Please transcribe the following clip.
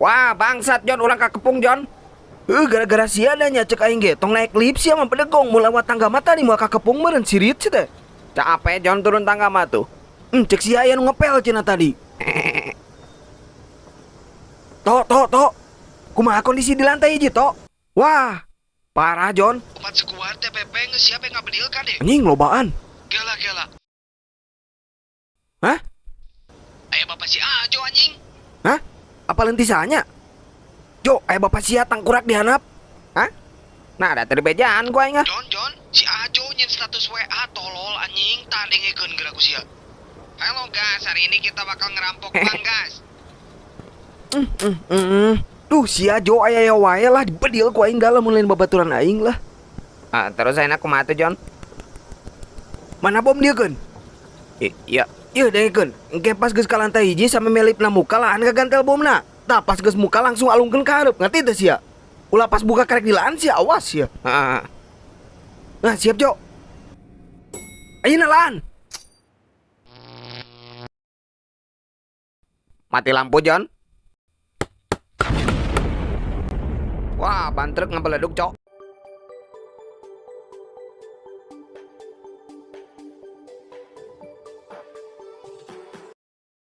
Wah, bangsat Jon, urang kakepung, Jon. Gara-gara sia da nya, cek aing ge tong naik lift, sia mah pedegong mun lewat tangga mah tadi moal kakepung meureun, sirit sia teh. Capek, Jon, turun tangga mah tuh. Cek sia aya nu ngepel cenah tadi. To, to, to. Kumaha kondisi di lantai hiji, to? Wah, parah, Jon. 4 sekuat TPP geus siap ngabedil kade. Anjing, lobaan. Gela gela. Hah? Aya bapak si Ajo, anjing. Hah? Apa lentisanya? Jo, aya bapak sia tangkurak di handap. Hah? Nah, ada terbejaan ku aing ah. Jon, Jon, si Ajo nyen status WA tolol, anjing, tah dengekeun geura ku sia. Halo guys, hari ini kita bakal ngerampok bank, guys. Duh, sia Jo, aya aya wae lah, dibedil ku aing galah mun lain babaturan aing lah. Ah, terus enak kumaha tuh, Jon? Mana bom dia keun? Iya. Ieu dengekeun, engke pas geus ka lantai hiji sampe liftna muka, laan ka gantel bomna. Tah, pas geus muka langsung alungkeun ka hareup, ngerti teu sia? Ulah pas buka karek dilaan sia, awas sia. Heeh. Nah, siap, Jo. Ayeuna laan. Mati lampu, Jon. Wah, ban truk ngebeleduk, Cok.